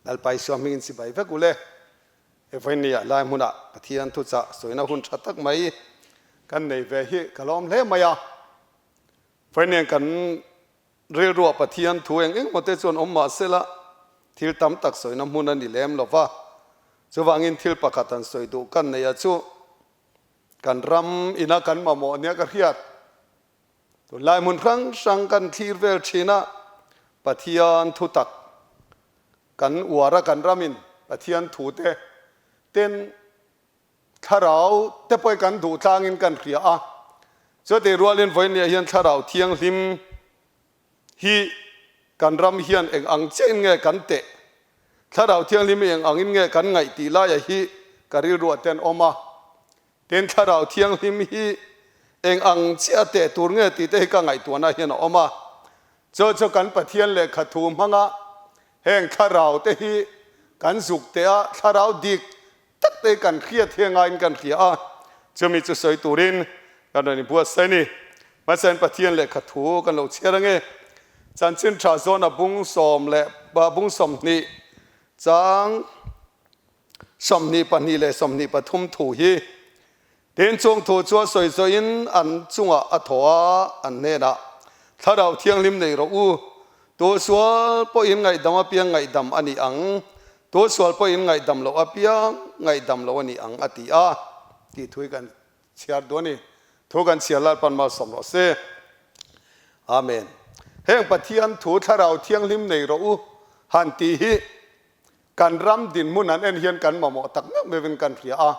Lalpa Isua hmingin chibai vek u le. He vawinia lai hmunah Pathian thuchah sawina hun tha tak mai kan nei ve hi ka lawm hle mai a. Vawinia kan rilruah Pathian thu eng eng mawte chuan awm mah sela thil tam tak sawina hmun a ni lem lo va. Chuvangin thil pakhat han sawi duh kan nei a chu kan ram ina kan mamawh nia ka hriat. Tunlai hmun hrang hrang kan thlir vel thin a, Pathian thutak kan uar a, kan ramin Pathian thute ten thlarau te pawhin kan duh tlangin kan hria a. Chutih rualin vawiinniah hian thlarau thianghlim hi kan ram hian eng ang chiahin nge kan teh, thlarau thianghlim hi eng angin nge kan ngaih tih laia hi ka rilruah ten awm a. Tin, Thlarau Thianghlim hi eng ang chiah teh tur nge tih te hi ka ngaihtuahna hian a awm a. Chu chu kan Pathian lehkha thu hmanga heng thlarau te hi kan zuk teh a, thlarau dik tak te hi kan hriat hi angaiin kan hria a. Chumi chu sawi turin kan rawn inbuatsaih a ni. Hmasain Pathian lehkha thu kan lo chhiar ange. Chanchin tha zawna bung sawm leh bung 20 chang 22 leh 23 thu hi Tin, chung thu chu a sawi zawhin an chungah a thaw a, an hnenah, Thlarau Thianghlim nei rawh u, tu sual pawhin ngaihdam apiang ngaihdam a ni ang, tu sual pawhin ngaihdam loh apiang ngaihdam loh a ni ang, a ti a, tih thu hi kan chhiar duh a ni. Thu kan chhiar Lalpan malsawm rawh se. Amen. Heng Pathian thu Thlarau Thianghlim nei rawh u han tih hi Kan ram dinhmun an en hian kan mamawh tak meuh meuhin kan hria a.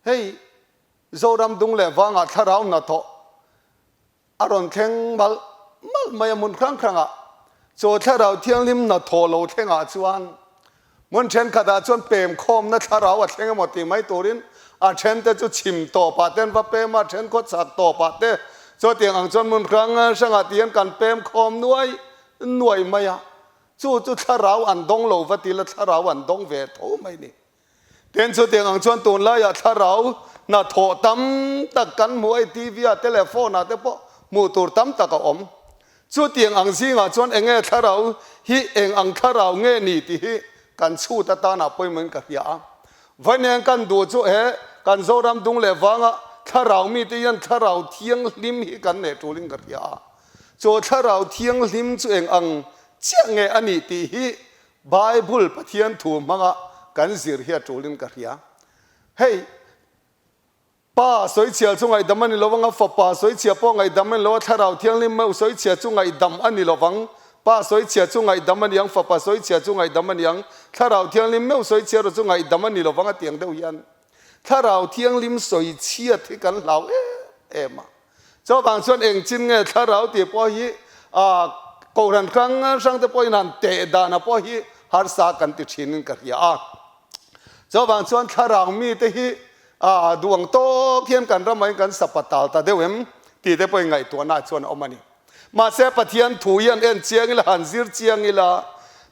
Hei Zoram dung leh vangah thlarau hnathawh a rawn thleng malh malh mai a hmun hrang hrangah. Chaw thlarau thianghlim hnathawh lo thlengah chuan hmun thenkhatah chuan pem khawmna thlarau a thleng emaw tih mai turin a thente chu chhim tawpah te an va pem a, a then khaw chak tawpah te chutiang ang chuan hmun hrang hrangah ti hian kan pem khawm nuai nuai mai a. Chu chu thlarau an dawng lo va ti la, thlarau an dawng ve tho mai ni. Tin, chutiang ang chuan tunlaiah thlarau hnathawh tam tak kan hmu a, TV ah te leh phone ah te pawh hmuh tur tam tak a awm. Chutiang ang zingah chuan eng nge thlarau hi eng ang thlarau nge ni tih hi kan chhut atana pawimawhin ka hria a. Vaineng kan duh chu he kan Zoram dung leh vanga thlarau mite hian thlarau thianghlim hi kan neih tulin ka hria a. Chaw thlarau thianghlim chu eng ang chiah nge a nih tih hi Bible Pathian thu hmanga kan zir hi a tulin ka hria. Hei, Pa sawichhia chu ngaihdam a ni lo vang a, Fapa sawichhia pawh ngaihdam a ni lo a, Thlarau Thianghlim meuh sawichhia chu ngaihdam a ni lo vang. Pa sawichhia chu ngaihdam a ni ang, Fapa sawichhia chu ngaihdam a ni ang, Thlarau Thianghlim meuh sawichhia erawh chu ngaihdam a ni lo vang a ti ang deuh hian Thlarau Thianghlim sawichhiat hi kan hlau em em a. Chuvang chuan engchin nge thlarau tih pawh hi Kohhran hrang hrang te pawhin han teh dana pawh hi harsa kan ti thinin ka hria a. Chuvang chuan thlarau mite hi duang tawk hian kan ramah hian kan sapatal ta deuh em tih te pawhin ngaihtuahna chuan a awm a ni. Mahse Pathian thu hi han en chiang ila, han zir chiang ila,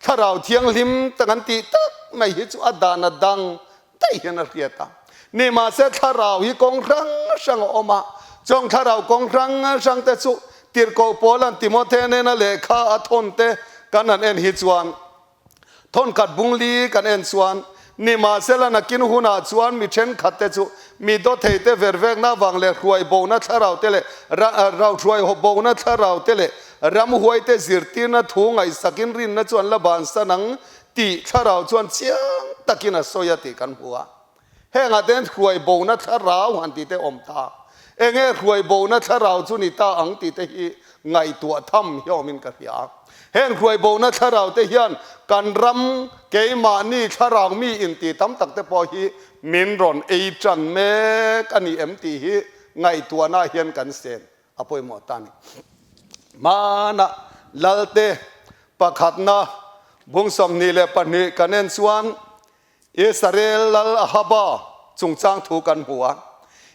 thlarau thianghlim tak an tih tak mai hi chu a dana dang daih hian a hriat a. Nimahse thlarau hi kawng hrang hrang a awm a, chawng thlarau kawng hrang hrang te chu Tirhkoh Paula'n Timothea nena lehkha a thawn te kan han en hi chuan thawnkhat bungli kan en chuan nimahsela nakin hunah chuan mi thenkhat te chu mi dawthei te vervekna avang leh hruai bona thlarau te leh rauhruai bona thlarau te leh ramhuai te zirtirna thu ngaihsakin rinna chu an la bansan ang Tih thlarau chuan chiang takin a sawi a tih kan hmu a. Hengah te hian hruai bona thlarau han tih te awm ta. Enge hruai bona thlarau chu ni ta ang tih te hi ngaihtuah tham hi awmin ka hria a. Heng hruai bona thlarau te hian kan ram keimahni thlarau mi inti tam tak te pawh hi min rawn ei tan mek a ni em tih hi ngaihtuahna hian kan sen a pawimawh ta a ni. Hmanah Lalte pakhatna bung 22 kan en chuan Israel Lal Ahaba chungchang thu kan hmu a.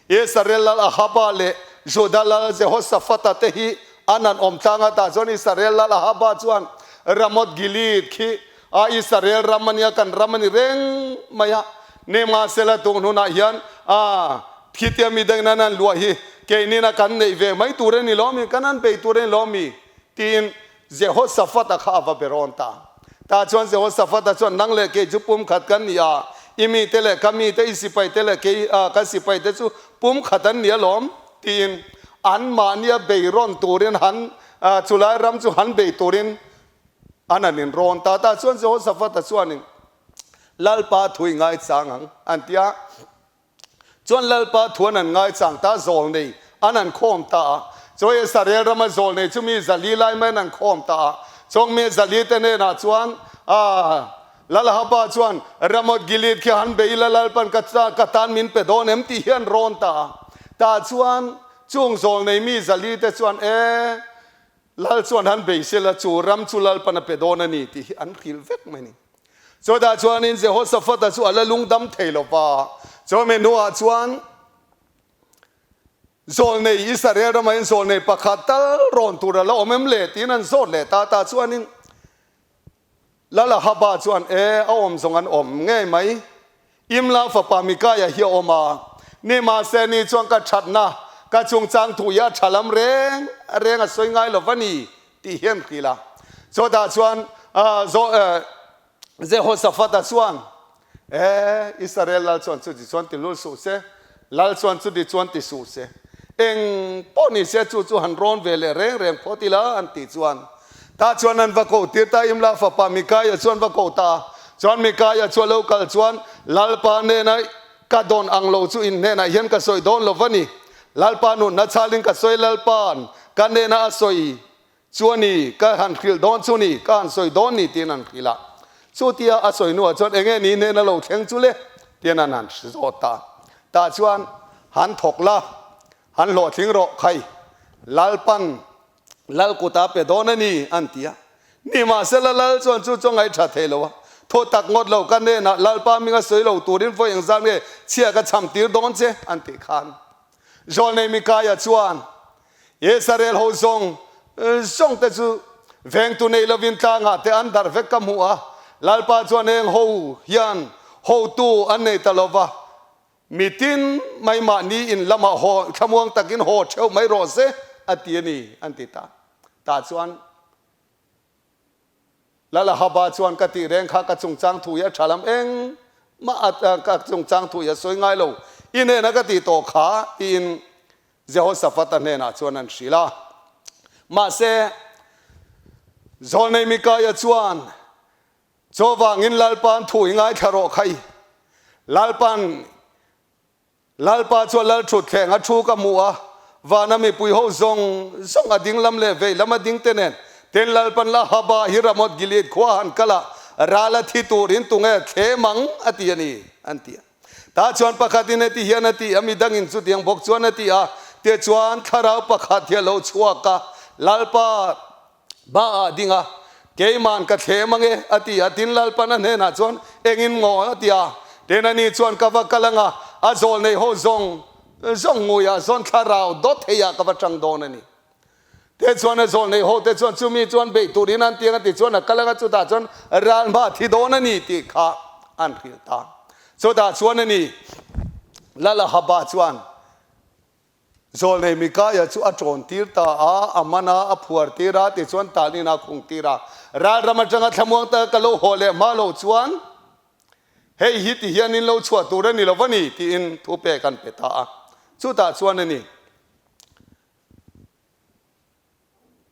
Israel Lal Ahaba leh Juda Lal Jehoshaphat-a te hi an han awm tlang a, tah chuan Israel Lal Ahaba chuan Ramoth Gilead khi a Israel ram a nia, kan ram a ni reng mai a, nimahsela tung hnunah hian a khitia mi dangin an han luah hi keinina kan neih ve mai tur a ni lo mi, kan han bei tur a ni lo mi tiin Jehoshaphat-a kha a va be rawn ta. Tah chuan Jehoshaphat-a chuan, Nang leh kei chu pumkhat kan ni a, i mite leh ka mite, i sipaite leh kei ka sipaite chu pumkhat an ni alawm, tiin anmahnia bei rawn turin han chulai ram chu han bei turin an han inrawn ta. Tah chuan Jehoshaphat-a chuanin, Lalpa thu i ngaichang ang, an ti a. Chuan Lalpa thu an an ngaichang ta, zawlnei an an khawm ta a. Chawi Israel rama zawlnei chu mi zali lai mai an an khawm ta a. Chawng mi zali te hnenah chuan, Aah, Lal Ahaba chuan Ramoth Gilead khi han bei ila Lalpan ka ka tan min pe dawn em tih hi an rawn ta a. Tah chuan chung zawlnei mi zali te chuan, E, Lal chuan han bei sela chu ram chu Lalpan a pe dawn a ni tih hi an hrilh vek mai a ni. Chutah chuanin Jehoshaphat-a chu a la lungdam thei lo va, chumi hnuah chuan zawlnei Israel ramah hian zawlnei pakhat tal rawn tur a la awm em le tiin an zawt leh ta. Tah chuanin Lal Ahaba chuan, E, a awm zawng an awm ngei mai. Imla fapa Mikaia hi a awm a, nimahse ni chuan ka thatna, ka chungchang thu hi a tha lam reng reng a sawi ngai lo va ni tih hian hrilh a. Chutah chuan Jehoshaphat-a chuan, E, Israel lal chuan chuti chuan ti lul suh se, lal chuan chuti chuan ti suh se, eng pawh ni se chu chu han rawn ve leh reng reng phawt ila an tih chuan Tah chuan an va koh tir ta, Imla fapa Mikaia chuan va koh ta a. Chuan Mikaia chu a lo kal chuan, Lalpa hnena ka dawn ang lo chu in hnenah hian ka sawi dawn lo va ni. Lalpa nunna chhalin ka sawi, Lalpa'n ka hnena a sawi chu a ni, ka han hrilh dawn chu ni, ka han sawi dawn ni tiin an hrilh a. Chutia a sawi hnuah chuan enge ni hnena lo thleng chu le? tiin an han zawt ta. Tah chuan han thawk la, han hlawhtling rawh khai, Lalpa'n Lal kut a pe dawn a ni, an ti a. Nimahsela Lal chuan chu chu a ngaihṭha thei lo a, Thaw tak ngawt lo, ka hnenah Lalpa hminga sawi lo turin vawi engzat nge chhia ka cham tir dawn che, an tih khan. Zawlnei Mikaia chuan, Israel ho zawng zawng te chu vengtu nei lovin tlangah te an darh vek ka hmuh a, Lalpa chuan heng ho hian hotu an nei ta lo va, Mi tin mai mahni in lamah haw thlamuang takin haw theuh mai rawh se a ti a ni an ti ta. Tah chuan Lal Ahaba chuan ka tih reng kha ka chungchang thu hi a tha lam eng mah a ka chungchang thu hi a sawi ngai lo i hnena ka tih tawh kha tiin Jehoshaphat-a hnenah chuan an hrilh a. Mahse Zawlnei Mikaia chuan Chuvangin Lalpa'n thu i ngaithla rawh khai. Lalpa'n, Lalpa chuan Lalṭhutthleng a thu ka hmu a, vana mipui ho zawng zawng a ding lam leh vei lam a ding te nen. Tin, Lalpa'n la Haba hi Ramoth Gilead khua han kal a, ral a thi turin tunge thlem ang a ti a ni, an ti a. Tah chuan pakhatin heti hian a ti a, midangin chutiang bawk chuan a ti a, tichuan thlarau pakhat hi a lo chhuak a, Lalpa, Ba ah ding a, Keiman ka thlem ange, a ti a. Tin, Lalpan a hnenah chuan, Engin maw? a ti a. Tin, ani chuan, Ka va kal anga, a zawl nei ho zawng zawng nguiah zawn thlarau dawt theiah ka va tang dawn a ni. Te chuan a zawl nei ho te chuan chumi chuan beih turin an ti anga tichuan a kal anga chutah chuan ral hma thi dawn a ni tih kha an hrilh ta. Chutah chuan a ni, Lal Ahaba chuan, Zawlnei Mikaia chu a ṭawn tir ta a, a man a, a phuar tir a, tichuan Talin a khung tir a. Ralram aṭanga thlamuang taka ka lo haw leh hma lo chuan, Hei hi ti hian in lo chhuah tur a ni lo va ni, tiin thu pek an pe ta a. Chutah chuan a ni.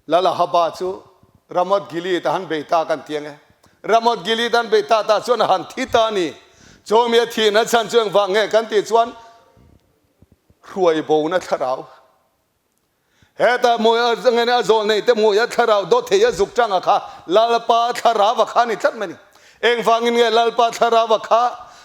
Lal Ahaba chu Ramoth Gilead a han bei ta kan ti ang e. Ramoth Gilead an bei ta tah chuan a han thi ta a ni. Chawmi a thihna chhan chu engvang nge kan tih chuan hruai bona thlarau. Heta hmuh a zawl nei te hmuh a thlarau dawt thei a zuk tanga kha Lalpa thlarau a kha a ni tlat mai a ni. Engvangin nge Lalpa thlarau a kha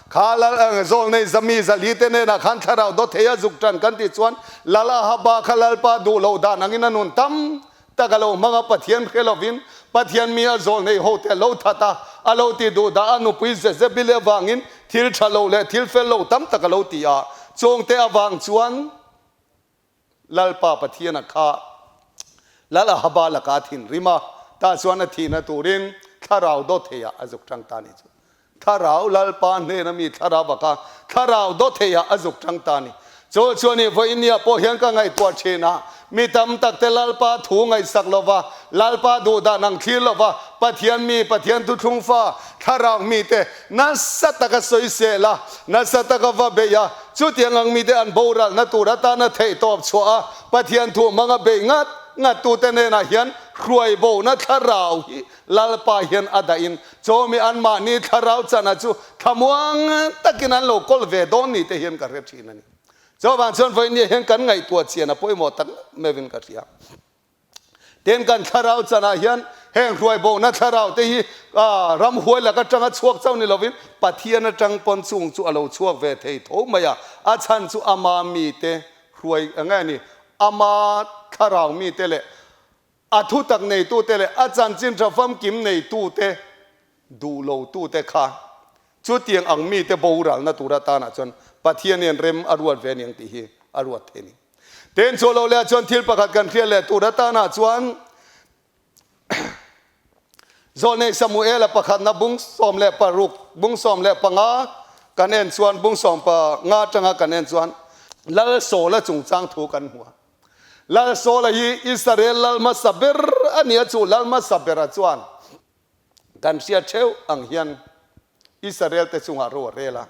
kha Lal zawl nei zami zali te hnenah khan thlarau dawt thei a zuk tan kan tih chuan Lal Ahaba kha Lalpa duh loh dan angin a nun tam tak a lo hmang a, Pathian hre lovin Pathian mi a zawl nei ho te a lo that a, a lo ti duh dah a nupui Jezebel avangin thil tha lo leh thil fel lo tam tak a lo ti a, chawngte avang chuan Lalpa Pathiana kha Lal Ahaba laka a thinrim a, tah chuan a thihna turin thlarau dawt theiah a zuk tang ta a ni chu. Thlarau Lalpa hnena mi thlarau kha thlarau dawt theiah a zuk tang ta a ni. Chu chuan i vawinia pawh hian ka ngaihtuah thin a, mi tam tak te Lalpa thu ngaihsak lova, Lalpa duhdan ang thlir lova, Pathian mi, Pathian thuthlung fa, thlarau mite nasa taka sawisel a, nasa taka va beih a, chutiang ang mite an boralna tur atana theihtawp chhuah a, Pathian thu hmanga beih ngat ngat tute hnenah hian hruaibona thlarau hi Lalpa hian a dahin chawmi anmahni thlarau chana chu thlamuang takin an lo kawl ve dawn ni te hian ka hre thin a ni. Chuvang chuan vawinia hian kan ngaihtuah chian a pawimawh tak meuhin ka hria. Tin, kan thlarau chanah hian heng hruaibawhna thlarau te hi ramhuai lak atanga chhuak chauh ni lovin Pathian atang pawn chung chu a lo chhuak ve thei tho mai a, a chhan chu ama mite hruai eng nge ni, ama thlarau mite leh a thutak neitute leh a chanchin tha famkim neitute duh lotute kha chutiang ang mite boralna tur atanah chuan Pathian hian rem a ruat ve a niang tih hi a ruat thei a ni. Tin, chu lo leh chuan thil pakhat kan hriat leh tur atanah chuan Zawlnei Samuela pakhatna bung 16, bung 15 kan en chuan, bung 15 atanga kan en chuan Lal Sawla chungchang thu kan hmu a. Lal Sawla hi Israel lal hmasa ber a ni a, chu lal hmasa bera chuan kan hriat theuh ang hian Israel te chungah ro a rel a.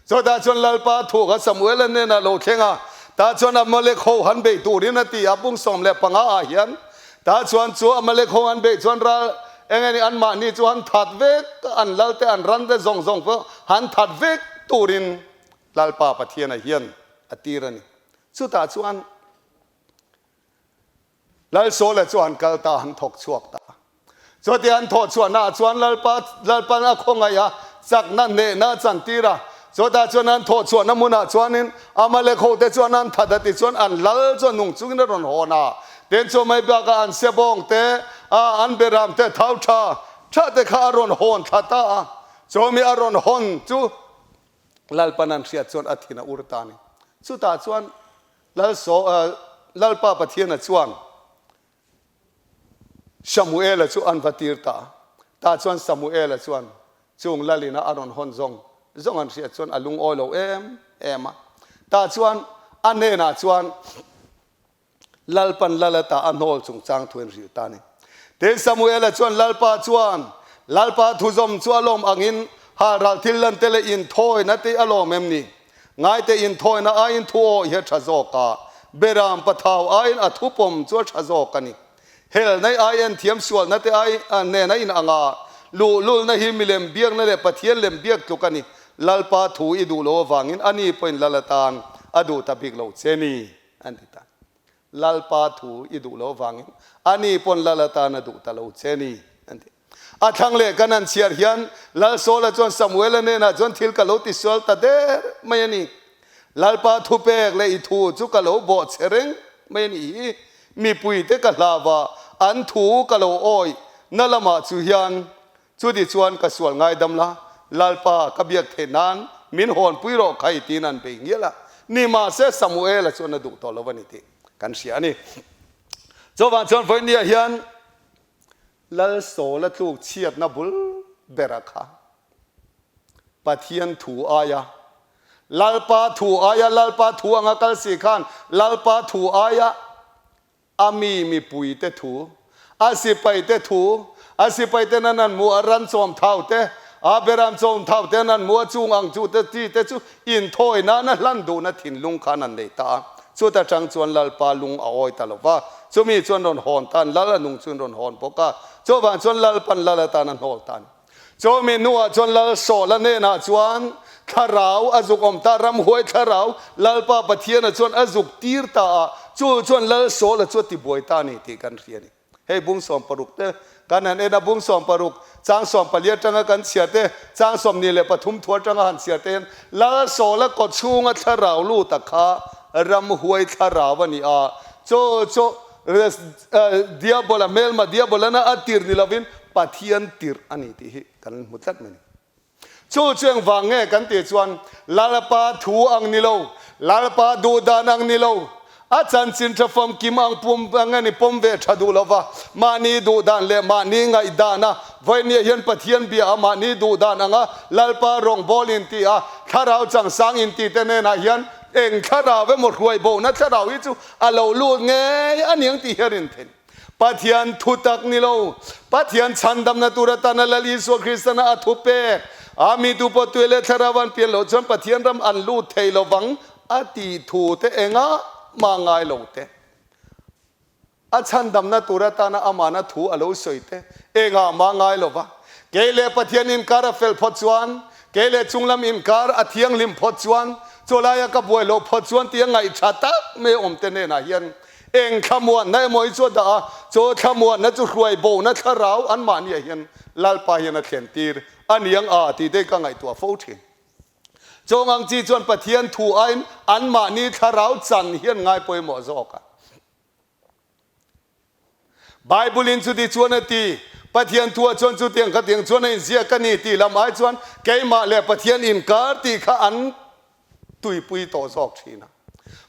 Chutah chuan Lalpa thu kha Samuela hnenah lo thleng a, tah chuan Amalek ho han beih turin a ti a, bung 15 ah hian tah chuan chu Amalek ho han beih chuan ral eng eng anmahni chu han that vek, an lal te an ran te zawng zawng pawh han that vek turin Lalpa Pathiana hian a tir a ni. Chutah chuan Lalsawla chu an kal ta, an thawk chhuak ta. Chutia an thawh chhuahnaah chuan Lalpa, Lalpan a khawngaih a, chakna hnehna a chantir a. Chutah chuan an thawh chhuahna hmunah chuanin Amalek hote chuan an that a tichuan an lal chu a nung chungin a rawn hawn a. Tin chu mai bakah an sebawng te, an beram te, thau tha tha te kha a rawn hawn thla ta a. Chumi a rawn hawn chu Lalpan an hriat chuan a thin a ur ta a ni. Chutah chuan Lalsaw, Lalpa Pathiana chuan Samuela chu an va tir ta a. Tah chuan Samuela chuan chung Lalina a rawn hawn zawng zawng an hriat chuan a lungawi lo em em a. Tah chuan a hnenah chuan Lalpan lal ata a hnawl chungchang thu in hrilh ta a ni. Tin, Samuela chuan Lalpa chuan, Lalpa thuzawm chu a lawm angin halral thil lan te leh inthawina te a lawm em ni? Ngaite inthawina aiin thu awih hi a tha zawk a, beram pathau aiin a thupawm chu a tha zawk a ni. Helna ai en thiam sualna te ai nen a inang a, luhlulna hi milem biakna leh Pathian lem biak tluk a ni. Lalpa thu i duh lo avangin ani pawhin lal atan a duh ta bik lo che ni. An ti ta. Lalpa thu i duh lo vangin ani pawn lal atan a duh ta lo che ni, an ti. A thlang leh kan han chhiar hian Lal Saula chuan Samuela hnenah chuan thil ka lo ti sual ta der mai a ni. Lalpa thupek leh i thu chu ka lo bawh che reng mai a nih hi. Mipuite ka hlava an thu ka lo awih na lamah chu hian Chuti chuan ka sual ngaidam la, Lalpa ka biak theih nan min hawnpui rawh khai tiin an bei ngial a. Nimahse Samuela chuan a duh tawh lo a ni tih kan hria a ni. Chuvang chuan vawinia hian Lal Sawla tluk chhiatna bul bera kha Pathian thu aia Lalpa thu aia Lalpa thu anga kal si khan Lalpa thu aia A mi mipuite thu, a sipaite thu, a sipaiten an an hmuh a ran chawm thau te, a beram chawm thau te an an hmuh a chung ang chu te ti te chu inthawi nan a hlan duhna thinlung khan an nei ta a. Chuta tang chuan Lalpa lung a awi ta lo va, chumi chuan rawn hawn ta an lal a nung chu in rawn hawn bawk a, chuvang chuan Lalpan lal atan a hnawl ta a ni. Chumi hnuah chuan Lal Sawla hnenah chuan thlarau a zuk awm ta, ramhuai thlarau Lalpa Pathiana chuan a zuk tir ta a, chu chuan Lal Sawla chu a tibuai ta a ni tih kan hria a ni. Hei bung 60 te kan han en a, bung 60 chang 14 atanga kan chhiar te, chang 23 thu atanga han chhiar te hian Lal Sawla kawchhunga thlarau luta kha ramhuai thlarau a ni a, chu chu Diabola hmelma Diabolana a tir ni lovin Pathian tirh a ni tih hi kan hmu tlat mai a ni. Chu chu engvang nge kan tih chuan Lalpa thu ang ni lo, Lalpa duh dan ang ni lo, a chanchin tha famkim ang pum ang a ni pawm ve tha duh lova, mahni duh dan leh mahni ngaihdan a vawinia hian Pathian bia a mahni duh dan anga Lalpa rawngbâwl intih a thlarau changsang intih te hnenah hian eng thlarau emaw hruai bohna thlarau hi chu a lo lut ngei a niang tih hi a rin theih. Pathian thutak ni lo, Pathian chhandamna tur atana Lal Isua Kristana a thu pek a, mi tu pawh tui leh thlarau an pian loh chuan Pathian ram an lut thei lovang a tih thu te engah mah ngai lo te. A chhandamna tur atana amahna thu a lo sawi te engah mah ngai lo va. Kei leh Pathian inkar a fel phawt chuan, kei leh chunglam inkar a thianghlim phawt chuan, chu laia ka buai loh phawt chuan tia ngaihṭha tak mai awm te hnenah hian eng thlamuanna emaw hi chu a dah a, chu thlamuanna chu hruai bona thlarau anmahniah hian Lalpa hian a thlen tir a niang a tih te ka ngaihtuah fo ṭhin. Chawng ang chi chuan Pathian thu aiin anmahni thlarau chan hian ngai pawimawh zawk a. Bible-in chuti chuan a ti, Pathian thuah chuan chutiang khatiang chuan a inziak a ni tih lam ai chuan keimah leh Pathian inkar tih kha an tuipui tawh zawk thin a.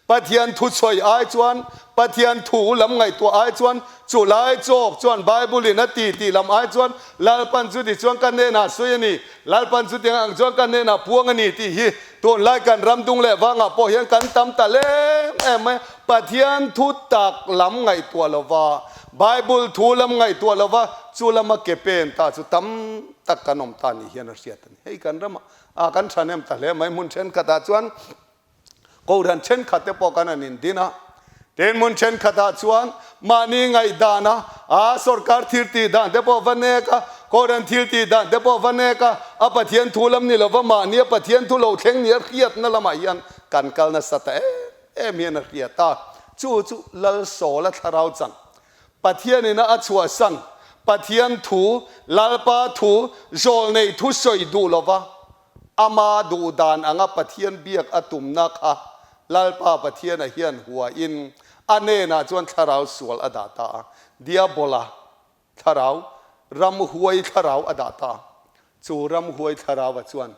Pathian thu sawi ai chuan, Pathian thu lam ngaihtuah ai chuan, chu lai chawk chuan Bible-in a ti tih lam ai chuan Lalpan chuti chuan ka hnenah sawi a ni, Lalpan chutiang ang chuan ka hnenah puang a ni tih hi Tunlai kan ram dung leh vangah pawh hian kan tam ta lem em mai. Pathian thu tak lam ngaihtuah lova, Bible thu lam ngaihtuah lova, chu lama ke pen ta chu tam tak kan awm ta ni hian a hriat a ni. Hei kan ramah ah kan thanem ta hle mai. Hmun thenkhatah chuan Kohhran thenkhat te pawh kan han indin a. Tin, hmun thenkhatah chuan mahni ngaihdana a sorkar thil tih dan te pawh va nek a, Kohhran thil tih dan te pawh va nek a, a Pathian thu lam ni lova mahni a Pathian thu lo thleng nia hriatna lamah hian kan kal nasa ta em em hian a hriat a. Chu chu Lalsawla thlarau chan, Pathianina a chhuahsan, Pathian thu, Lalpa thu, zawlnei thu sawi duh lova Ama duh dan anga Pathian biak a tumna kha Lalpa Pathiana hian huain a hnenah chuan thlarau sual a dah ta a, Diabola thlarau, ramhuai thlarau a dah ta a. Chu ramhuai thlarauva chuan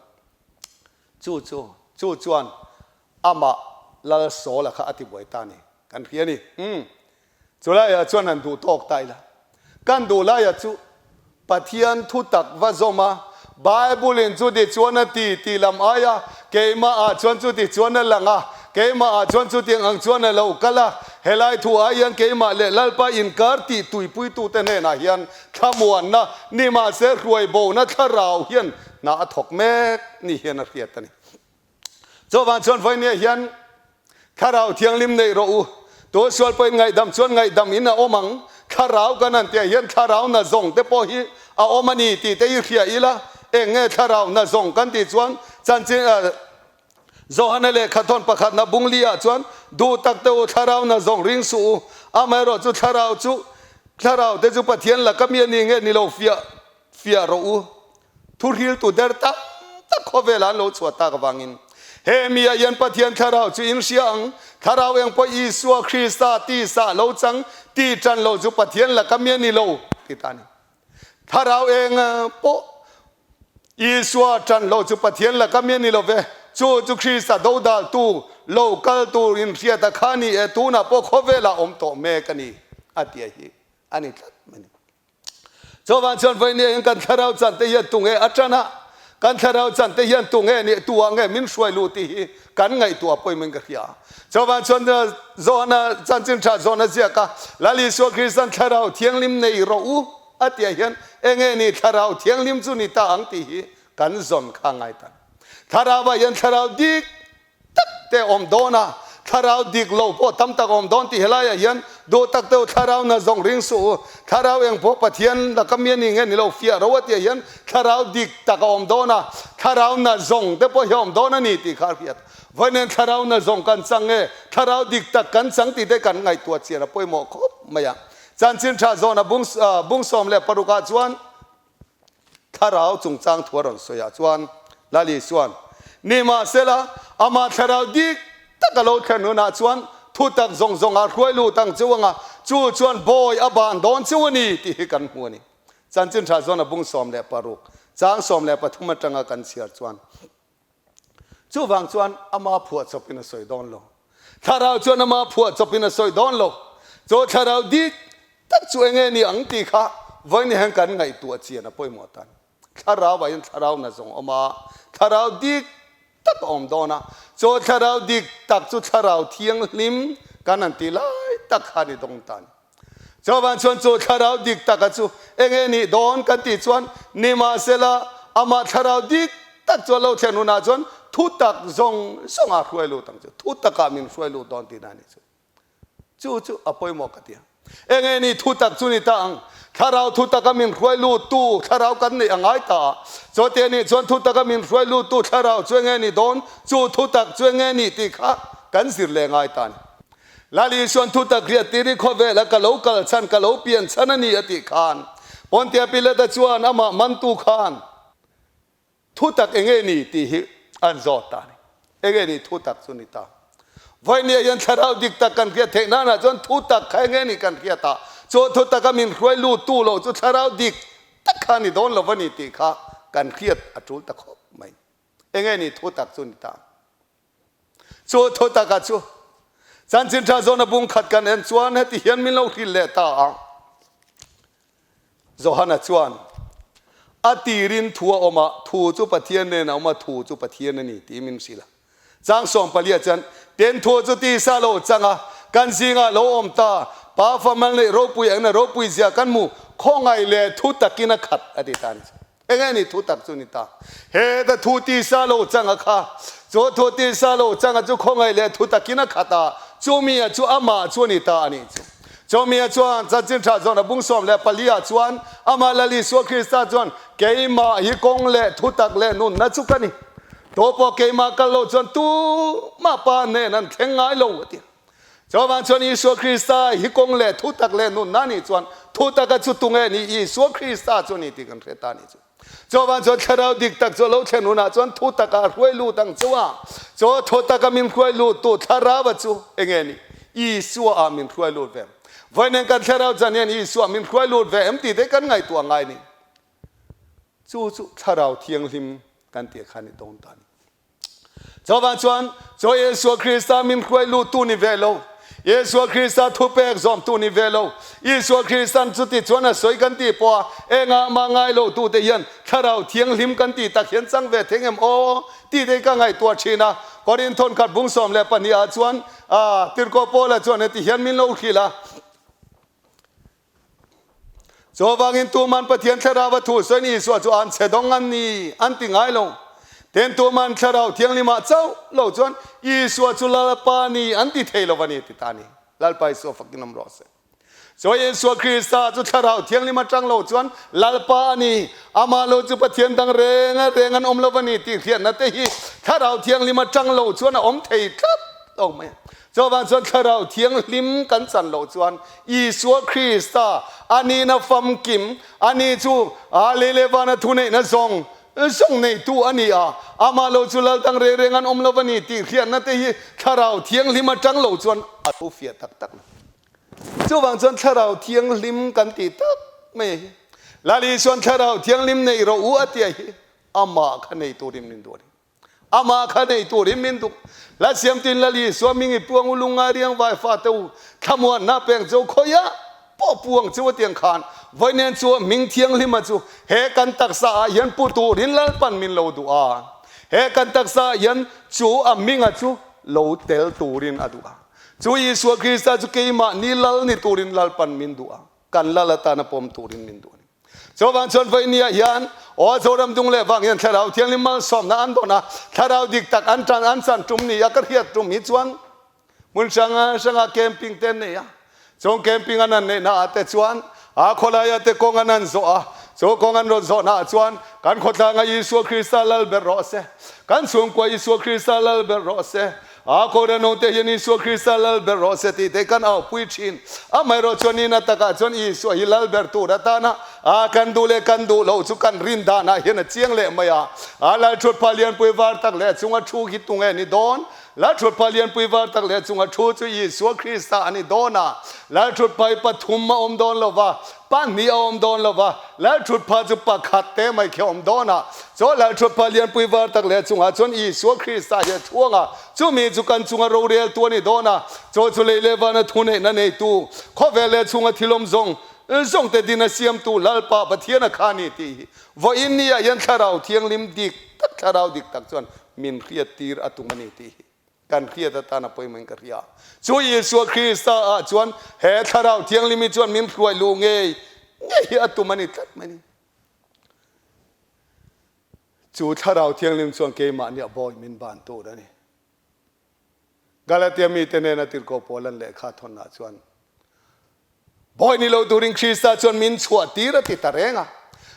chu chu chu chuan amah Lal Sawla kha a tibuai ta a ni. Kan hria a ni. Umm. Chulaiah chuan han duh tawk ta ila. Kan duh laiah chu Pathian thu tak va zawm a, Bible-in chuti chuan a ti tih lam aia keimahah chuan chuti chuan a lang a, keimahah chuan chutiang ang chuan a lo kal a, helai thu ah hian keimah leh Lalpa inkar tih tuipuitute hnenah hian thlamuanna, nimahse hruaibona thlarau hian hna a thawk mek ni hian a hriat a ni. Chuvang chuan vawinia hian Thlarau Thianghlim neih rawh u. Tu sual pawhin ngaihdam chuan ngaihdam in a awm ang. Thlarau kan han tihah hian Thlarau na zawng te pawh hi a awm a ni tih te hi hria ila, eng nge Thlarau na zawng kan tih chuan chanchin Johana lehkha thawn pakhatna bungli ah chuan duh tak te u Thlarau na zawng ring suh u. Amaherawh chu Thlarau chu Thlarau te chu Pathian laka mi a ni nge ni lo fiah fiah rawh u. Thuhriltu der tak tak khawvelah an lo chhuah tak avangin he mi ah hian Pathian Thlarau chu in hria ang. Thlarau eng pawh Isua Krista tisa lo chang ti tan lo chu Pathian laka mi a ni lo ti ta a ni. Thlarau eng pawh Isua tan lo chu Pathian laka mi a ni lo ve. Chu chu Krista dodaltu lo kal tur in hriat a kha ni e, tunah pawh khawvelah awm tawh mek a ni a tia hi a ni tlat mai a ni. Chuvang chuan vawinia hian kan thlarau chan te hian tunge a tan a, kan thlarau chan te hian tunge nih tuah nge min hruai luh tih hi kan ngaihtuah pawimawhin ka hria. Chuvang chuan Johana chanchin tha Johana ziak a, Lal Isua Kristan thlarau thianghlim nei rawh u a tihah hian enge ni thlarau thianghlim chu ni ta ang tih hi kan zawn kha ngai ta. Thlarauah hian thlarau dik tak te awm dawn a, thlarau dik lo pawh tam tak awm dawn tih helaiah hian duh tak deuh thlarau na zawng ring suh u. Thlarau eng pawh Pathian laka mi a ni nge ni lo fiah ro a tihah hian thlarau dik tak a awm dawn a, thlarau na zawng te pawh hi a awm dawn a ni tih kha a hriat. Vawiin thlarau na zawng kan chang nge thlarau dik tak kan chang tih te kan ngaihtuah chian a pawimawh khawp mai a. Chanchin tha zawna bung 16 ah chuan Thlarau chungchang thu a rawn sawi ah chuan Lali chuan, Nimahsela, amah thlarau dik tak a lo thlen hunah chuan thutak zawng zawng ah hruai lut ang cheu anga chu chuan bawi a ban dawn cheu a ni tih hi kan hmu a ni. Chanchin tha chuan a bung 16, chang 13 atanga kan chhiar chuan, Chuvang chuan ama phuah chawpin a sawi dawn lo. Thlarau chuan ama phuah chawpin a sawi dawn lo. Chaw thlarau dik tak chu enge ni ang tih kha vawiin hian kan ngaihtuah chian a pawimawh tan. Thlarau ah hian thlarau na zawng awm a, thlarau dik tak a awm dawn a. Chaw thlarau dik tak chu thlarau thianghlim kan han tih lai tak kha a ni dawn ta a ni. Chuvang chuan chu thlarau dik taka chu enge nih dawn kan tih chuan nimahsela amah thlarau dik tak chu a lo thlen hunah chuan thu tak zawng zawng a hruai lut ang chu, thu takah min hruai lut dawn tihna a nih chu. Chu chu a pawimawh ka ti a. Enge nih thu tak chu ni ta ang? Thlarau thu taka min hruai lut tu thlarau kan neih a ngai ta a. Chuti a nih chuan thu taka min hruai lut tu thlarau chu enge nih dawn? Chu thu tak chu enge nih tih kha kan zir leh ngai ta a ni. Lal Isuan thu tak riat tir i khawvela ka lo kal chhan, ka lo pian chhan a ni a tih khan Pontia Pilata chuan amah mantu khan thu tak enge ni tih hi an zawt ta a ni. Enge ni thu tak chu ni ta. Vawinia hian thlarau dik tak kan hriat theih nanah chuan thu tak kha enge ni kan hriat a, chu thu taka min hruai lut tu lo chu thlarau dik tak kha ni dawn lo va ni tih kha kan hriat a tul ta khawp mai. Enge ni thu tak chu ni ta. Chu thu taka chu chanchin tha zawna bung khat kan en chuan heti hian min lo hrilh leh ta a. Johana chuan a tirin thu a awm a, thu chu Pathian nen a awm a, thu chu Pathian a ni tih min hrilh a. Chang sawmpalia chuan ten thu chu tisa lo chang a, kan zingah lo awm ta, Pa fa mal neih ropui angin a ropui zia kan hmu, khawngaih leh thu takin a khat a ti ta a ni. Eng nge ni thu tak chu ni ta? Heta thu tisa lo changa kha, chu thu tisa lo changa chu khawngaih leh thu takin a khat a, chumia chu amah chu a ni ta a nih chu. Chumia chuan chanchin tha zawn a bung 14 ah chuan amah Lal Isua Krista chuan, Keimah hi kawng leh thu tak leh nunna chu ka ni. Tu pawh keimah kal lo chuan tumah Pa hnen an thleng ngai lo a ti. Chuvang chuan Isua Krista hi kawng leh thu tak leh nunna nih chuan thu taka chu tunge ni Isua Krista chu ni tih kan hre ta nih chu. Chuvang chuan thlarau dik tak chu a lo thlen hunah chuan thu taka a hruai lut ang chu a. Chu thu taka min hruai lut tu thlarau a chu enge ni? Isua ah min hruai lut ve em? Vawiin kan thlarau chan hian Isua min hruai lut ve em tih te kan ngaihtuah ngai ni. Chu chu thlarau thianghlim kan tih kha ni dawn ta ni. Chuvang chuan, chaw Isua Krista min hruai luttu ni ve lo, Isua Krista thupek zawmtu ni ve lo, Isua Kristan chuti chuan a sawi kan tih pawh a, engah mah ngai lo tute hian Thlarau Thianghlim kan tih tak hian chang ve theng em aw? tih te hi ka ngaihtuah thin a. Korinth khat bung 12 ah chuan Tirhkoh Paula chuan heti hian min lo hrilh a. Chuvangin tuman Pathian Thlarau a thu sawiin Isua chu an chhe dawng an ni an ti ngai lo. Ten tuman Thlarau Thianghlimah chauh lo chuan Isua chu Lalpa ni an ti thei lo a ni ti ta a ni. Lalpa Isua fakin awm rawh se. Chuan Isua Krista chu Thlarau Thianghlim atang lo chuan Lalpa a ni, amah lo chu Pathian dang reng a reng an awm lo a ni tih hriatna te hi Thlarau Thianghlim atang lo chuan a awm thei tlat lo mai a. Chuvang chuan Thlarau Thianghlim kan chan loh chuan Isua Krista a nihna famkim, a ni chu a lei leh vana thuneihna zawng zawng neitu a ni a, amah lo chu lal dang reng reng an awm lo a ni tih hriatna te hi Thlarau Thianghlim atang lo chuan a lo fiah tak tak lo. Chuvang chuan Thlarau Thianghlim kan tih tak mai hi Lal Isuan Thlarau Thianghlim neih rawh u a tia hi amah kha nei turin min duh a ni. Amah kha nei turin min duh. Hla siamtuin Lal Isua ming i puang u lungngai riang vai fate u, thlamuanna peng cheu khawiah pawh puang cheu atiang khan vawiin chu a hming thianghlima chu he kan taksa ah hian pu turin Lalpan min lo duh a. He kan taksa ah hian chu a hminga chu lo tel turin a duh a. Chu Isua Krista chu keimahni Lal ni turin Lalpan min duh a. Kan Lal atana pawm turin min duh a ni. Chuvang chuan vawinia hian aw Zoram dung leh vang hian Thlarau Thianghlim malsawmna an dawn a, Thlarau dik tak an tan an chan tum ni a ka hriat tum hi chuan hmun hrang hranga camping te an nei a, chung camping an han neihna ah te chuan a khawlaia te kawng an han zawh a, chu kawng an rawn zawhna ah chuan kan khawtlanga Isua Krista lal ber rawh se, kan chhungkua Isua Krista lal ber rawh se, A Kohhran hote hian Isua Krista lal ber rawh se tih te kan aupui thin. Amaherawh chuan nihna takah chuan Isua hi lal ber tur atana a kan duh leh kan duh loh chu kan rin danah hian a chiang leh mai a. A lal thutphah lianpui var tak leh a chunga thu khi tunge ni dawn? Lal thutphah lianpui var tak leh a chunga thu chu Isua Krista a ni dawn a. Lal thutphah hi pathum a awm dawn lo va, pahnih a awm dawn lo va, lal thutphah chu pakhat te mai khi a awm dawn a. Chaw lal thutphah lianpui var tak leh chungah chuan Isua Krista hi a thuang a, chumi chu kan chunga roreltu a ni dawn a, chaw chu lei leh vana thuneihna neitu, khawvel leh chhunga thilawm zawng zawngte dina siamtu Lalpa Pathian a kha a ni tih hi vawiin ni ah hian Thlarau Thianghlim dik tak, Thlarau dik tak chuan min hriattir a tum a ni tih hi. Kan hriat atan a pawimawhin ka hria. Chu Isua Krista ah chuan he Thlarau Thianghlim hi chuan min hruai luh ngei ngei hi a tum a ni tlat mai ni. Chu Thlarau Thianghlim chuan keimahni a bawi min ban tur a ni. Galatia mite nena tirhkoh Paulan lehkha thawnah chuan, Bawi ni lo turin Krista chuan min chhuah tir a ti ta reng a.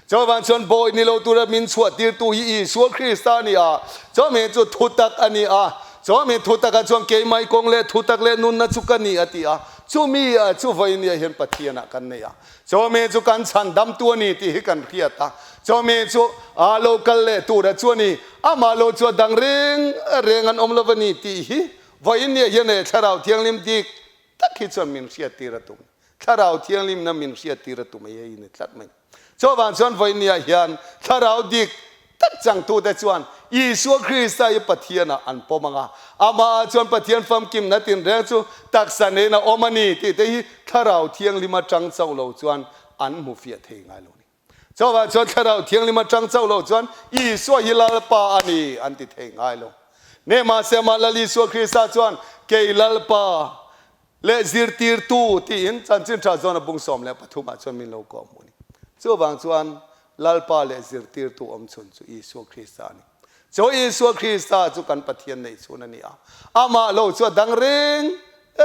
Chuvang chuan bawi ni lo tura min chhuah tirtu hi Isua Krista a ni a, chumi chu thutak a ni a, chumi thutakah chuan keimah i kawng leh thutak leh nunna chu ka ni a ti a, chumi ah chu vawinia hian Pathianah kan nei a, chumi chu kan chhan damtu a ni tih hi kan hriat a, chumi chu a lo kal leh tura chu a ni, amah lo chu a dang reng reng an awm lo a ni tih hi vawinia hian he Thlarau Thianghlim dik Tak hi chuan min hriattir a tum. Thlarau Thianghlimna min hriattir a tum ei ei ni tlat mai. Chuvang chuan vawinia hian Thlarau dik tak changtute chuan Isua Krista hi Pathianah an pawm ang a, amahah chuan Pathian famkimna tinreng chu taksa neiin a awm a ni tih te hi Thlarau Thianghlim atang chauh lo chuan an hmu fiah thei ngai lo ni. Chuvang chuan Thlarau Thianghlim atang chauh lo chuan Isua hi Lalpa a ni an ti thei ngai lo. Nimahse amah Lal Isua Krista chuan kei Lalpa leh zirtirtu tiin Chanchin Tha zawn a bung 13 ah chuan min lo kawh hmuh a ni. Chuvang chuan Lalpa leh zirtirtu awmchhun chu Isua Krista a ni. Chu Isua Krista chu kan Pathian neih chhun a ni a, amah lo chu a dang reng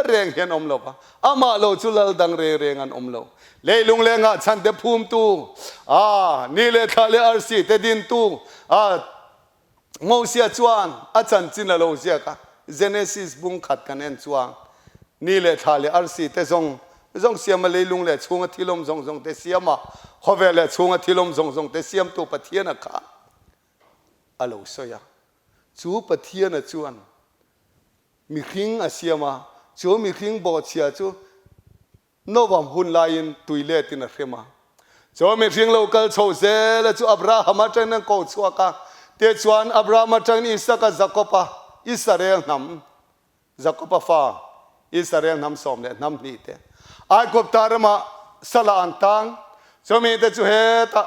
reng hian awm lo va, amah lo chu lal dang reng reng an awm lo. Leilung leh ngahchhan te phumtu, a ni leh thla leh arsi te dintu, a Mosia chuan a chanchin a lo ziak a, Genesis bung khat kan en chuan ni leh thla leh arsi te zawng zawng siama leilung leh chhunga thil awm zawng zawng te siama khawvel leh chhunga thil awm zawng zawng te siamtu Pathian a kha a lo sawi a. Chu Pathiana chuan mihring a siam a, chu mihring bawhchhia chu Novam hun laiin tui letin a hrem a. Chu mihring lo kal chho zel a chu Abraham atangin an ko chhuak a, tichuan Abraham atangin Isaka, Jakoba, Israel hnam, Jakoba fa, Israel hnam sawm leh hnam hnih te, Aigupta ramah sala an tang, chumi te chu hetah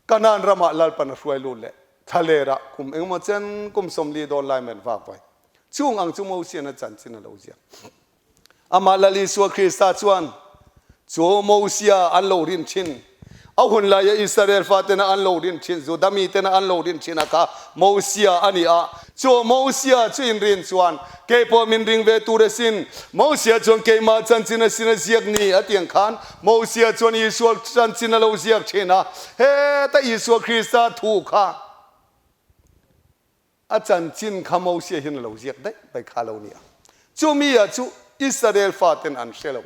Kanaan ramah Lalpan a hruai lut leh thlalerah kum engemaw chen kum 40 dawn lai men vak vai. Chung ang chu Mosian a chanchin a lo ziak. Amah Lal Isua Krista chuan chu Mosia an lo rin thin, a hun laia Israel fatena an lo rin thin, Juda mitena an lo rin thin a kha Mosia a ni a. Chu Mosia chu in rin chuan kei pawh min ring ve tur asin. Mosia chuan keimah chanchin asin a ziak ni a ti ang khan Mosia chuan Isua chanchin a lo ziak thin a. Heta Isua Krista thu kha A chanchin kha Mosia hian a lo ziak daih mai kha lo nia. Chumi ah chu Israel faten an hre lo.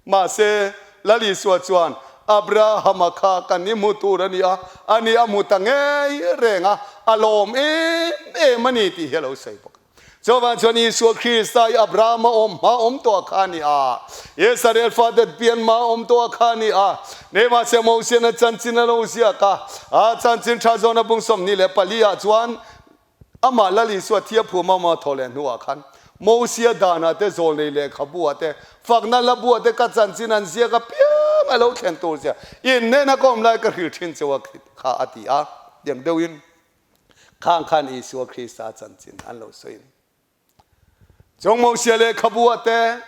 Mahse, Lal Isua chuan, Abrahama kha kan i hmu tur a ni a, ani a hmu ta ngei reng a, a lawm em em a ni tih hi a lo sawi bawk. Chuvang chuan Isua Krista hi Abrahama awm hma awm tawh kha a ni a, Israel fate pian hma awm tawh kha a ni a. Nimahse Mosian a chanchin a lo ziak a, a chanchin tha zawn a bung 24 ah chuan amah Lal Isua thi a phum a maw thaw leh hnuah khan Mosia danah te zawlnei lehkhabu ah te fakna hlabu ah te ka chanchin an ziak apiang a lo thlen tur zia innena ka awm lai ka hrilh thin cheu a kha a ti a, tiang deuhin khang khan Isua Krista chanchin an lo sawi a ni. Chung Mosia lehkhabu ah te,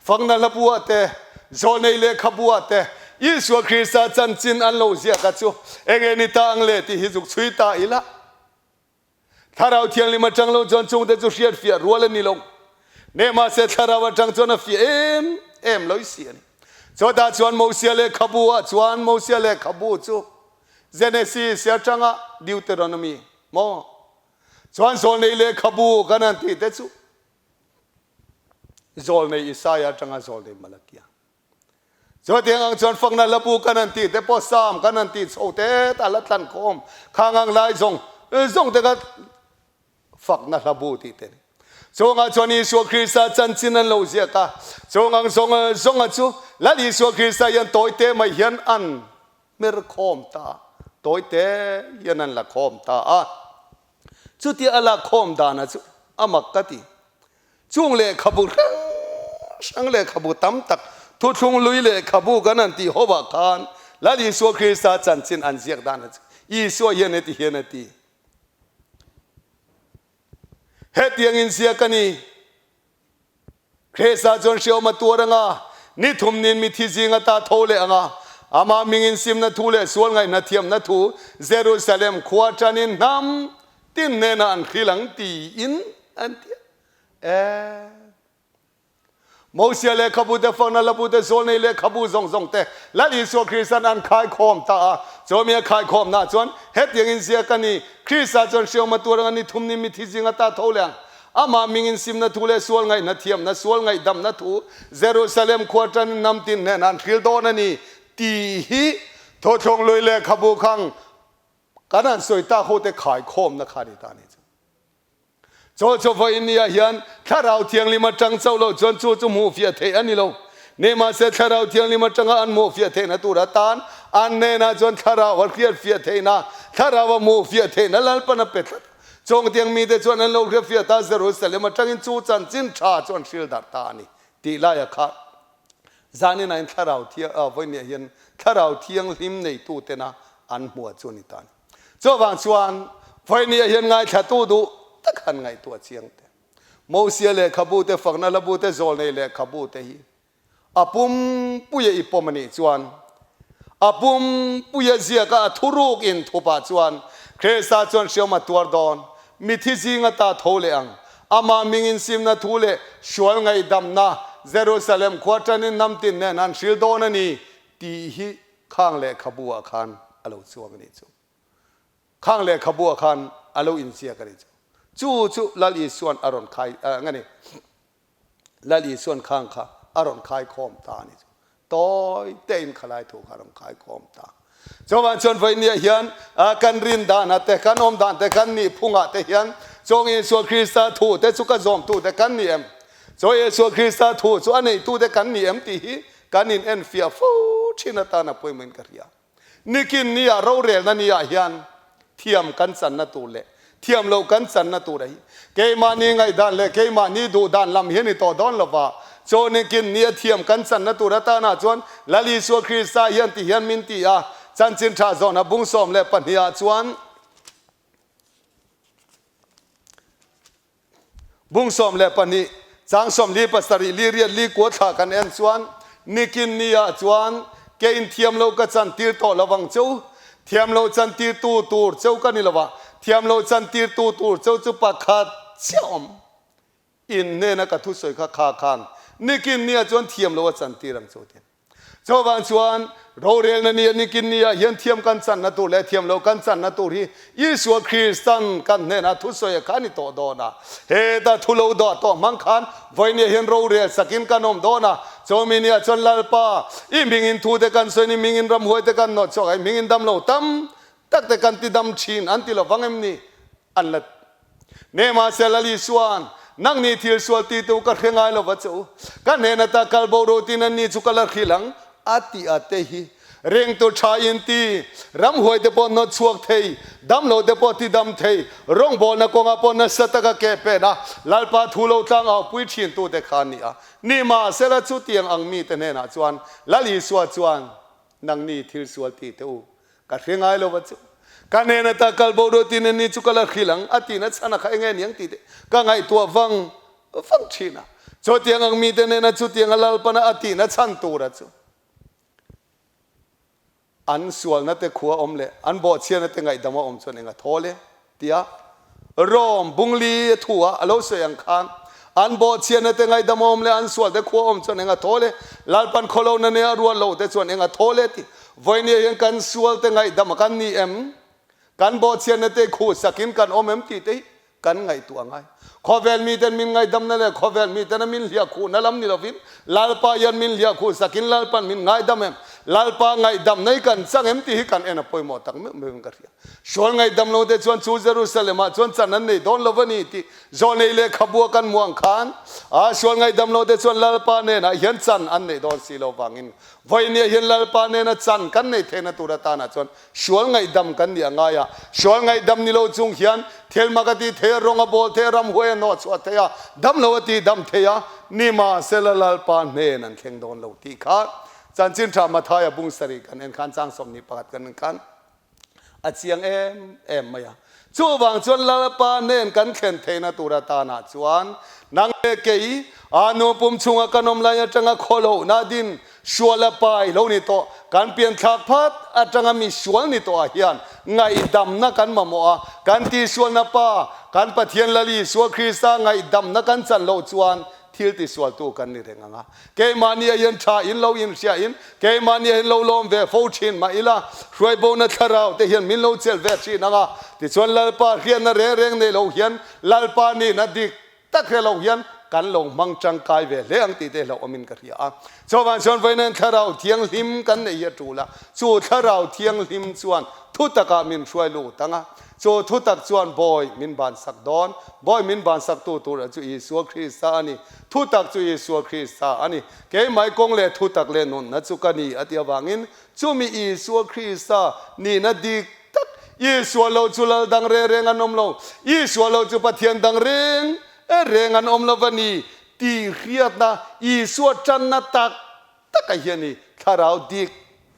fakna hlabu ah te, zawlnei lehkhabu ah te Isua Krista chanchin an lo ziak a chu enge ni ta ang le tih hi zuk chhui ta ila. Thlarau Thianghlim atang lo chuan chungte chu hriat fiah rual a ni lo. Nimahse Thlarau atang chuan a fiah em em lo i si a ni. Chutah chuan Mosia lehkhabu ah chuan Mosia lehkhabu chu Genesis atanga Deuteronomy maw? Chuan zawlnei lehkhabu kan han tih te chu zawlnei Isaia atanga zawlnei Malakia. Chutiang ang chuan fakna hlabu kan han tih te pawh Psalm kan han tih chho te ta la tlan khawm khang ang lai zawng zawng te kha fakna hlabu tih te ni. Chungah chuan Isua Krista chanchin an lo ziak a, chung ang zawng zawnga chu Lal Isua Krista hian tawi te mai hian an Hmer khawm ta, tawi te hian an la khawm ta a. Chutia a lak khawm dana chu a mak ka ti. Chung lehkhabu hrang hrang lehkhabu tam tak, thuthlung lui lehkhabu kan han tih ho ah khan Lal Isua Krista chanchin an ziak dana chu Isua hian heti hian a ti. Hetiang in ziak a ni. Krista chuan hriawm a tuar anga, ni thum nin mithi zing ata tho leh anga, amah hmingin simna thu leh sual ngaihna thiamna thu Jerusalem khua tanin hnam tin hnenah an hril ang tiin an ti a. E. Mosia lehkhabu te, Fakna hlabu te, Zawlnei lehkhabu zawng zawng te Lal Isua Kristan an khaikhawm ta a. Chawmi a khaikhawmnaah chuan hetiangin ziak a ni, Krista chuan hriawm a tuar anga ni thum nin mithi zing ata tho leh ang. Amah mingin simna thu leh sual ngaihna thiamna, sual ngaihdamna thu Jerusalem khua tanin hnam tin hnenah an hril dawn a ni tih hi Thawthlawng lui lehkhabu khang kan han sawi tak hote khaikhawmna kha a ni ta a ni chu. Chaw chaw vawiin ni ah hian Thlarau Thianghlim atang chauh loh chuan chu chu hmuh fiah theih a ni lo. Nimahse Thlarau Thianghlim atanga an hmuh fiah theihna tur atan an hnenah chuan Thlarau a hriat fiah theihna, Thlarau a hmuh fiah theihna Lalpan a pe tlat. Chawngtiang mite chuan an lo hriat fiah ta Jerusalem atangin chu chanchin tha chu an hril darh ta a ni tih laia kha zanin ah hian Thlarau Thiang, vawiin ni ah hian Thlarau Thianghlim neitutena an hmuh chu a ni ta a ni. Chuvang chuan vawinia hian ngaithlatu duh tak han ngaihtuah chiang teh. Mosia lehkhabu te, Fakna hlabu te, Zawlnei lehkhabu te hi a pumpuia i pawm a nih chuan, a pumpuia ziaka a thuruk inthupah chuan Krista chuan hriawm a tuar dawn, mithi zinga ta tho leh ang, amah mingin simna thu leh sual ngaihdamna Jerusalem khua tanin hnam tin nen an hril dawn a ni tih hi Khang lehkhabu ah khan a lo chuang a nih chu. Khang lehkhabu ah khan a lo inziak a nih chu. Chu chu Lal Isuan a rawn khai ang a ni. Lal Isuan khang kha a rawn khai khawm ta a nih chu. Tawi tein khalai thu kha a rawn khai khawm ta. Chuvang chuan vawinia hian kan rin danah te, kan awm dan te, kan nih phungah te hian Chawng Isua Krista thu te chu ka zawmtu te kan ni em? Chawng Isua Krista thu chu a neitu te kan ni em tih hi Kan in enfiah fo thin atan a pawimawhin ka hria. Nikin nia rorelna nia hian thiam kan channa tur leh thiam loh kan channa tur a hi keimahni ngaihdan leh keimahni duhdan lam hi a ni tawh dawn lova, chaw nikin nia thiam kan channa tur atanah chuan Lal Isua Krista hian ti hian min ti a, chanchin tha zawhna bung 12 ah chuan, Bung 12, chang 47 li riat li kua thla kan en chuan nikin ni ah chuan ke in thiam lo ka chan tir tawh lo vang cheu, thiam lo chan tir tu tur cheu ka ni lo va, thiam lo chan tir tu tur cheu chu pakhat chiah awm. In hnena ka thusawi kha kha khan nikin ni ah chuan thiam lo a chan tir ang cheu tin. Chuvang chuan rorelna ni a nikin ni ah hian thiam kan channa tur leh thiam loh kan channa tur hi Isua Kristan kan hnenah thusawi a kha ni tawh dawn a. Heta thu lo dawh tawh hmang khan vawinia hian rorel sakin kan awm dawn a. Chumi ni ah chuan Lalpa, i hmingin thu te kan sawi in i hmingin ramhuai te kan nawt chhuak a, i hmingin damlo tam tak te kan ti dam thin an ti lo vang em ni? An la Nimahse Lal Isua'n, Nang ni thil sual ti tu ka hre ngai lo va che u, ka hnen ata kal bo ro tin an ni chu ka la hrilh ang, a ti a te hi. Ringtu tha in ti, ramhuai te pawh nawt chhuak thei, damlo te pawh ti dam thei, rawngbawlna kawngah pawh nasa taka ke pen a, Lalpa thu lo tlang au pui thin tu te kha a ni a. Nimahsela chutiang ang mite hnenah chuan Lal Isua chuan, Nang ni thil sual ti teh u, ka hre ngai lo va chu. Ka hnen ata kal bo rawh tin ani chu ka la hrilh ang, a tina chhan a kha enge niang tih te ka ngaihtuah vang vang thin a. Chutiang ang mite hnena chutiang a Lalpana a tina chhan tura chu an sualna te khua awm leh an bawhchhiatna te ngaihdam a awm chuan enga thawl e. Tia Rome bungli a thu a, a lo sawi ang khan an bawhchhiatna te ngaihdam a awm leh an sual te khua awm chuan eng a thawl e, Lalpan khawlohna nia a rual lo te chuan eng a thawl e tih vawinia hian kan sual te ngaihdam a kan ni em, kan bawhchhiatna te khuh sakin kan awm em tih te hi kan ngaihtuah a ngai. Khawvel miten min ngaihdamna leh khawvel mitena min hliah khuhna lam ni lovin Lalpa hian min hliah khuh sakin Lalpan min ngaidam em, Lalpa ngaihdamna hi kan chang em tih hi kan en a pawimawh tak meuh meuhin ka hria. Sual ngaihdam lo te chuan chu Jerusalem ah chuan chan an nei dawn lo a ni tih Zawlnei lehkhabu a kan hmuh ang khan a sual ngaihdam lo te chuan Lalpa nenah hian chan an neih dawn si lo vangin vawinia hian Lalpa nena chan kan neih theihna tur atanah chuan sual ngaihdam kan nih a ngai a. Sual ngaihdam ni lo chung hian thilmak a ti thei a, rawng a bawl thei a, ramhuai a hnawh chhuah thei a, dam lo a ti dam thei a, nimahsela Lalpa hnen an thleng dawn lo tih kha Chanchin Tha Mathaia bung sarih kan en khan chang 21 kan en khan. A chiang em em mai a. Chuvang chuan Lalpa nen kan thlen theihna tur atanah chuan nang leh kei a nu pum chhunga kan awm lai atanga khawlohna din sual a pai lo ni tawh, kan pianthlak phat atanga mi sual ni tawhah hian ngaihdamna kan mamawh a, kan tihsualna Pa, kan Pathian Lal Isua Krista ngaihdamna kan chan loh chuan thil tisualtu kan ni reng ang a. Keimahni ah hian tha in lo inhria in, keimahni ah hian lo lawm ve fo thin mah ila, hruaibona thlarau te hian min lo chelh ve thin ang a. Tichuan Lalpa hriatna reng reng nei lo hian Lalpa nihna dik tak hre lo hian kan lo hmang tangkai ve hle ang tih te hlauhawmin ka hria a. Chuvang chuan vawiin thlarau thianghlim kan neih hi a tul a, chu thlarau thianghlim chuan thutakah min hruai lut ang a. Chu thutak chuan Bawi min bansak dawn. Bawi min bansaktu tur chu Isua Krista a ni. Thutak chu Isua Krista a ni. Keimah kawng leh thutak leh nunna chu ka ni a ti avangin chumi Isua Krista nihna dik tak, Isua lo chu lal dang reng reng an awm lo, Isua lo chu Pathian dang reng reng an awm lo va ni tih hriatna Isua tanna tak taka hian i thlarau dik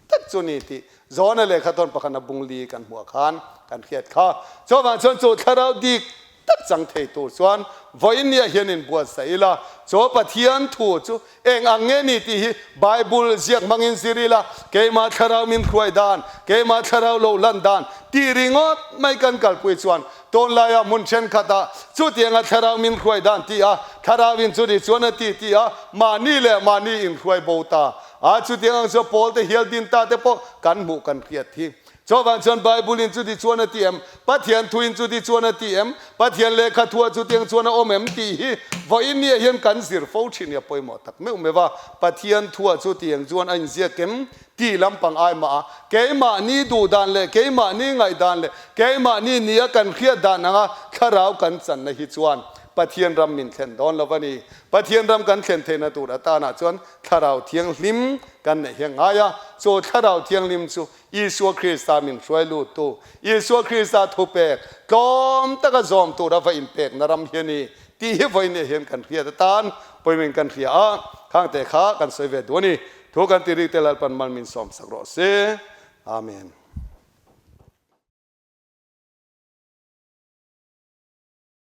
tak chu ni tih Johana lehkha tawn pakhat a bung li kan hmuh ah khan kan hriat kha. Chuvang chuan chu thlarau dik tak chang thei tur chuan vawiin nia hian in buatsaih ila, chu Pathian thu chu eng ang nge ni tih hi Bible ziak hmangin zir ila, keimah thlarau min hruai dan, keimah thlarau lo lan dan tih ringawt mai kan kalpui chuan Tunlaiah hmun thenkhatah chutianga thlarau min hruai dan tih a, thlarauin chuti chuan a ti tih a, mahni leh mahni inhruai bo ta a, chutiang ang chuan Paul te hial din ta te pawh kan hmuh kan hriat hi. Chuvang chuan Bible-in chuti chuan a ti em? Pathian thuin chuti chuan a ti em? Pathian lehkha thuah chutiang chuan a awm em? tih hi vawiin nia hian kan zir fo thin hi a pawimawh tak meuh meuh a. Pathian thuah chutiang chuan a inziak em? Ti lampang ai mah a, keimahni duh dan leh keimahni ngaih dan leh keimahni nia kan hriat dan anga thlarau kan channa hi chuan Pathian ram min thlen dawn lo a ni. Pathian ram kan thlen theihna tur atanah chuan Thlarau Thianghlim kan neih hi a ngai a, chu Thlarau Thianghlim chu Isua Krista min hruai luttu, Isua Krista thupek tlawm taka zawm tura va inpekna ram hi a ni tih hi vawiin hian kan hriat atan pawimawhin kan hria a, khangte kha kan sawi ve duh a ni. Thu kan ti rik te Lalpan mal min sawm sak rawh se. Amen.